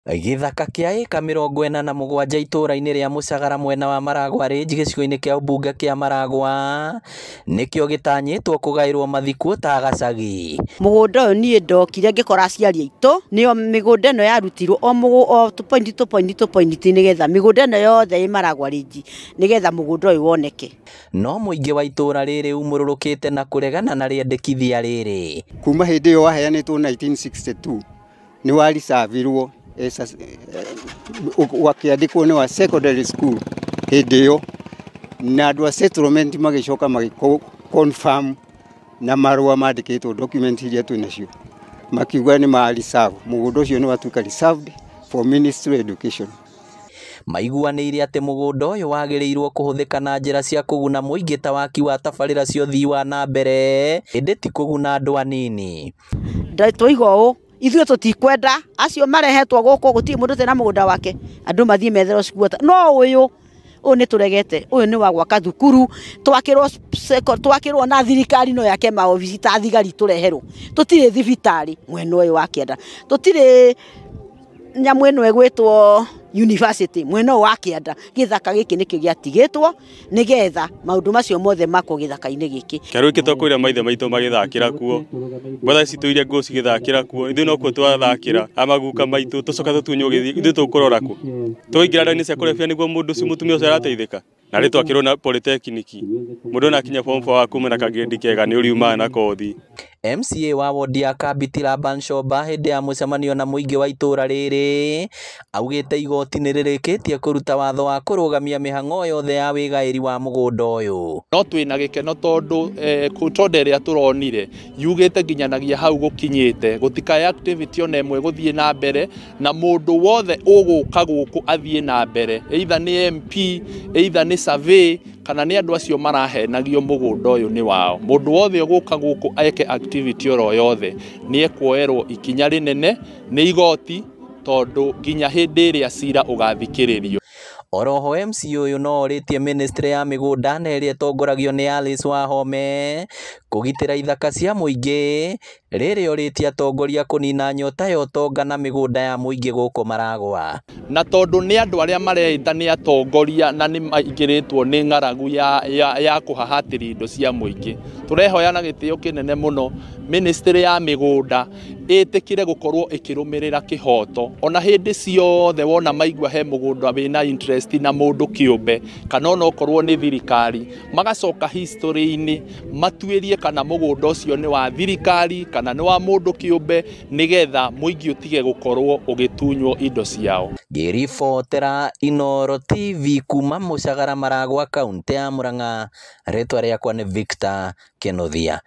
Gĩthaka kĩa ĩka 47 itũũra-inĩ rĩa Mũcagara mwena wa Maragua Ridge gĩcigo-inĩ kĩa ũmbunge kĩa Maragua nĩkĩo gĩtanyĩtwo kũgaĩrwo mathikwo ta gacagi. Mũgũnda ũyũ niĩ ndokire ngĩkora aciari aitũ nĩo mĩgũnda ĩno yarutirwo o o tũpointi tũpointi tũpointi nĩgetha mĩgũnda ĩno yothe ĩ Maragua Ridge nĩgetha mũgũnda ũyũ woneke. No mũingĩ wa itũũra rĩrĩ umũrũrũkĩte na kũregana na rĩendekithia rĩrĩ. Kuma hĩndĩ ĩyo waheanĩtwo 1962 nĩ waricavirwo wakĩandĩkwo nĩ wa secondary school hĩndĩ ĩyo, na andũ a settlement magĩcoka magĩ confirm na marũa mandĩkĩtwo document iria twĩ nacio, makiuga nĩ ma reserve mũgũnda ũcio nĩ watuĩka reserved for ministry education. Maiguanĩire atĩ mũgũnda ũyũ wagĩrĩirwo kũhũthĩka na njĩra cia kũguna mũingĩ ta waki wa tabarĩra cia ũthii wa na mbere ĩndĩ ti kũguna andũ anini. Twoiga ũũ ithuĩ tũtikwenda acio marehetwo gũkũ gũtirĩ mũndũ ũtarĩ na mũgũnda wake andũ mathiĩ metherwo squatter no ũyũ ũyũ nĩ tũregete ũyũ nĩ wa gwaka thukuru twakĩrwo twakĩrwo na thirikari no yake maobici ta thigari tũreherwo tũtirĩ thibitarĩ mwena ũyũ wa kĩanda tũtirĩ nyamũ ĩno ĩgwĩtwo university mwena ũyũ wa kĩanda gĩthaka gĩkĩ nĩkĩo gĩatigĩtwo nĩgetha maũndũ macio mothe makwo gĩthaka-inĩ gĩkĩ. Kĩarũ gĩkĩ twakwĩra maithe maitũ magĩthakĩra kuo mbatha citũ iria ngũũ cigĩthakĩra kuo ithuĩ nokuo twathakĩra amaguka maitũ tũcoka tũtunywo gĩthiĩ ithuĩ tũkũrora kũ tũingĩra ndawa-inĩ cia kũrebia nĩguo mũndũ ũcio mũtumia ũcio arateithĩka na rĩ twakĩrwo na polytechnic mũndũ ona akinya form 4 wa kuma na kagrade kega nĩ ũriumaga na kothi. MCA wa wodi ya Kabiti Laban Shoba hĩndĩ ya mũcemanio na mũingĩ wa itũũra rĩrĩ augĩte igoti nĩ rĩrĩkĩtie kũruta watho wa kũrũgamia mĩhang'o yothe ya wĩgaĩri wa mũgũnda ũyũ. No twĩna gĩkeno tondũ court order ĩrĩa tũronire yugĩte nginyanagia hau gũkinyĩte gũtikae activity ona ĩmwe gũthiĩ na mbere na mũndũ wothe ũgũka gũkũ athiĩ na mbere either nĩ MP either nĩ survey kana nĩ andũ acio marahenagio mũgũnda ũyũ nĩ wao. Mũndũ wothe ũgũka gũkũ eke activity oro yothe nĩ ekuoerwo ikinya rĩnene nĩ igoti tondũ nginya hĩndĩ ĩrĩa cira ũgathikĩrĩrio. Oroho MC ũyũ no orĩtie ministry ya mĩgũnda na ĩrĩa ĩtongoragio nĩ Alice Wahome kũgitĩra ithaka cia mũingĩ rĩrĩa orĩtie atongoria kũnina nyota ya ũtonga na mĩgũnda ya mũingĩ gũkũ Maragua. Na tondũ nĩ andũ arĩa mareita nĩ atongoria na nĩ maingĩrĩtwo nĩ ng'aragu ya kũhahatĩria indo cia mũingĩ tũrehoya na gĩtĩo kĩnene mũno ministry ya mĩgũnda ĩtĩkĩre gũkorwo ĩkĩrũmĩrĩra kĩhoto ona hĩndĩ ciothe wona maigua he mũgũnda wĩna interest na mũndũ kĩũmbe kana ona okorwo nĩ thirikari magacoka history-inĩ matuĩrie kana mũgũnda ũcio nĩ wa thirikari kana nĩ wa mũndũ kĩũmbe nĩgetha mũingĩ ũtige gũkorwo ũgĩtunywo indo ciao. Ngĩribotera Inooro TV kuma Mũcagara Maragua kaũntĩ ya Murang'a rĩtwa rĩakwa nĩ Victor Kĩnuthia.